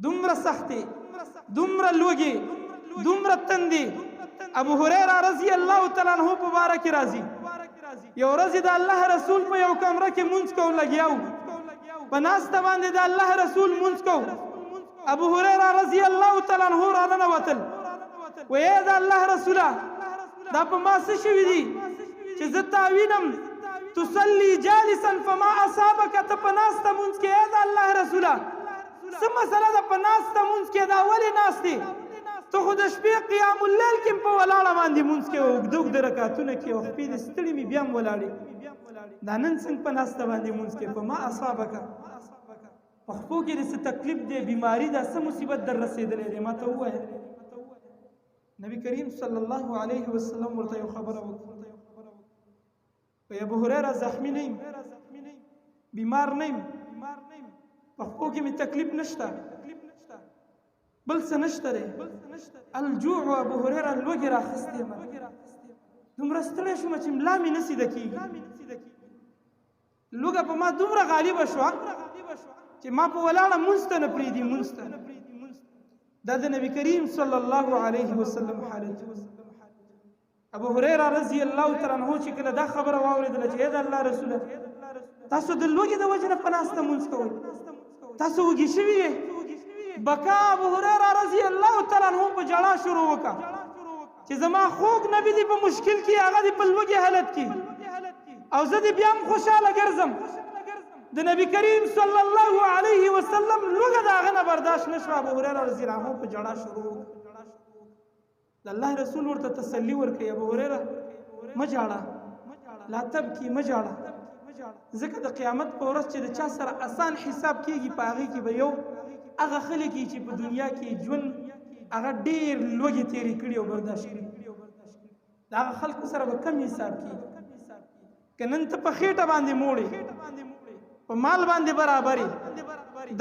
دومره سختي، دومره لوګي، دومره تندي. ابو هريره رضی الله تعالی عنہ په باره کې راځي، یو ورځ د الله رسول په یو کمره کې مونځ کو لګیاو، په ناسته باندې د الله رسول مونځ کو. ابو هريره رضی الله تعالی عنہ راننوتل، وایي د الله رسوله، دا په ما څه شوي دي چې زه تا وینم تصلي جالسا فما اصابک، ته په ناسته مونځ کې؟ ای د الله رسوله، څه مسله ده په ناسته مونځ کې؟ دا ولې ناست یې؟ ته خو د شپې قیام اللیل کې په ولاړه باندې مونځ کې، اوږده اوږده رکعتونه کې، او خپې دې ستړي مې بیا هم ولاړې، دا نن څنګه په ناسته باندې مونځ کې؟ په ما اصابک، په خپو کې دې څه تکلیف دی، بیماري ده، څه مصیبت در رسېدلی دی، ما ته ووایه. نبی کریم صلی الله علیه وسلم ورته یو خبره وکړه، وایي ابو هریره، زخمی نه یم، بیمار نه یم، په خپو کې مې تکلیف نشته، بل څه نشته دی. الجوع، ابو هریره، لوږې راخیستې یم، دومره ستړی شوم چې ملا مې نه سیده کېږي. لوږه په ما دومره غالبه شوه چې ما په ولاړه مونځ ته نه پرېږدي مونځ ته. دا د نبی کریم صلی الله علیه وسلم حالت. ابو هريره رضی الله تعالی عنہ چې کله دا خبره واورېدله چې ای د الله رسوله، تاسو د لوږې د وجې نه په ناسته مونځ کوئ، تاسو وږي شوي یئ، بکا ابو هريره رضی الله تعالی عنہ په ژړا شروع وکړه چې زما خوږ نبی دی په مشکل کې، هغه دی په لوږې حالت کې، او زه دې بیا هم خوشحاله ګرځم. د نبی کریم صلی الله علیه وسلم لوږه د هغه نه برداشت نه شوه. ابو هريره رضی الله عنه په ژړا شروع وکړه. د الله رسول ورته تسلی ورکوي، ابو هريره مه ژاړه، لا تبکي، مه ژاړه، ځکه د قیامت په ورځ چې د چا سره اسان حساب کیږي، په هغې کې به یو هغه خلک چې په دنیا کې ژوند هغه ډیر لوږې تېرې کړي او برداشت کړي، د هغه خلکو سره به کم حساب کیږي. که نن ته په خېټه باندې موړې، په مال باندې برابرې،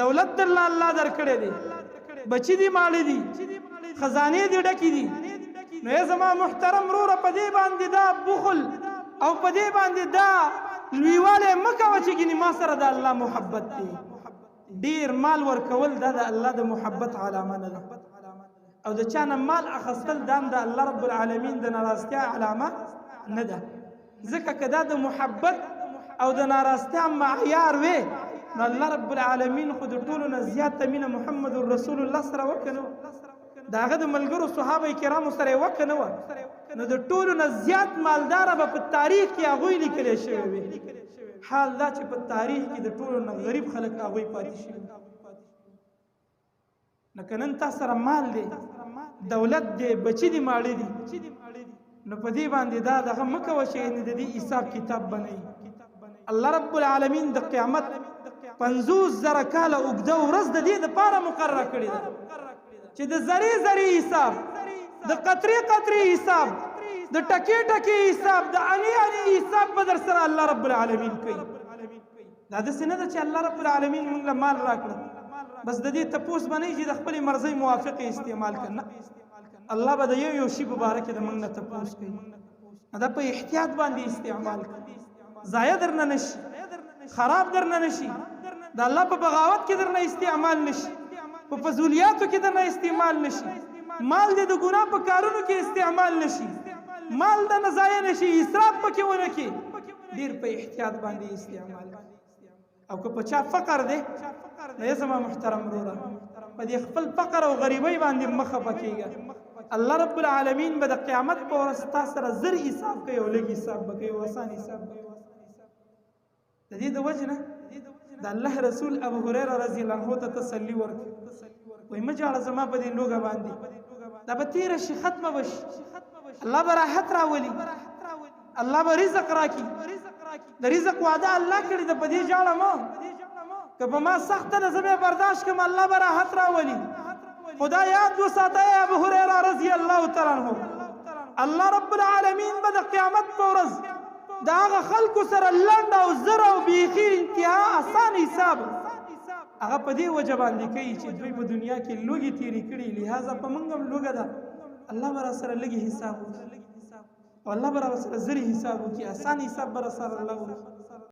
دولت درله الله درکړی دی، بچی دي ماړه دي، خزانې دي ډکې دي، نو ای زما محترم وروره، په دې باندې دا بخل او په دې باندې دا لویوالی مه کوه چې ګینې ما سره د الله محبت دی. ډیر مال ورکول دا د الله د محبت علامه نه ده، او د چا نه مال اخیستل دا هم د الله رب العالمین د ناراضتیا علامه نه ده، ځکه که دا د محبت او د ناراضتیا معیار وي، نو الله رب العالمین خو د ټولو نه زیاته مینه محمد رسول الله سره وکړه، د هغه د ملګرو صحابه کرامو سره یې وکړه وه، نو د ټولو نه زیات مالداره به په تاریخ کې هغوی لیکلی شوی وي. حال دا چې په تاریخ کې د ټولو نه غریب خلک هغوی پاتې شوي. نو که نن تا سره مال دی، دولت دی، بچی دی ماړه دي، نو په دې باندې دا دغه مه کوه چې د دې حساب کتاب بنئ. الله رب العالمین د قیامت 50,000 کاله اوږده ورځ د دې دپاره مقرره کړې ده چې د ذرې ذرې حساب، د قطرې قطرې حساب، د ټکې ټکې حساب، د انی انی حساب به در سره الله رب العالمین کوي. دا داسې نه ده چې الله رب العالمین موږ له مال راکړه، بس د دې تپوس به نه چې د خپلې مرضۍ موافق استعمال کړه. نه، الله به د یو یو شي په باره کې د موږ نه تپوس کوي. دا په احتیاط باندې استعمال کړه، ضایع درنه نشي، خراب درنه نشي، د الله په بغاوت کې درنه استعمال نشي، په فضولیاتو کې درنه استعمال نشي، مال دې د ګناه په کارونو کې استعمال نشي، مال د نه ضایع نشي، اسراف پکې ونه کړي، ډیر په احتیاط باندې استعمال کړي. او که په چا فقر دی، نو زما محترم وروره، په دې خپل فقر او غریبۍ باندې مه خفه کېږه. الله رب العالمین به د قیامت په ورځ ستا سره زر حساب کوي او لږ حساب به کوي او اسان حساب به کوي. د دې د وجې نه د الله رسول ابو هریره رضی الله عنه ته تسلی ورکړه، وایي مه ژاړه زما په دې لوږه باندې، دا به تېره شي، ختمه به شي، الله به راحت راولي، الله به رزق راکړي، د رزق وعده الله کړې ده. په دې ژاړه مه، که په ما سخته ده زه به یې برداشت کړم، الله به راحت راولي. خدا یاد وساته ابو هریره رضی الله تعالی عنه، الله رب العالمین به د قیامت په ورځ د هغه خلکو سره لنډ او زر او بیخي انتها اسان حساب هغه په دې وجه باندې کوي چې دوی په دنیا کې لوږې تېرې کړي، لهذا په موږ هم لوږه ده، الله به را سره لږې حساب وکړي او الله به را سره زر حساب وکړي، اسان حساب به را سره الله وکړي.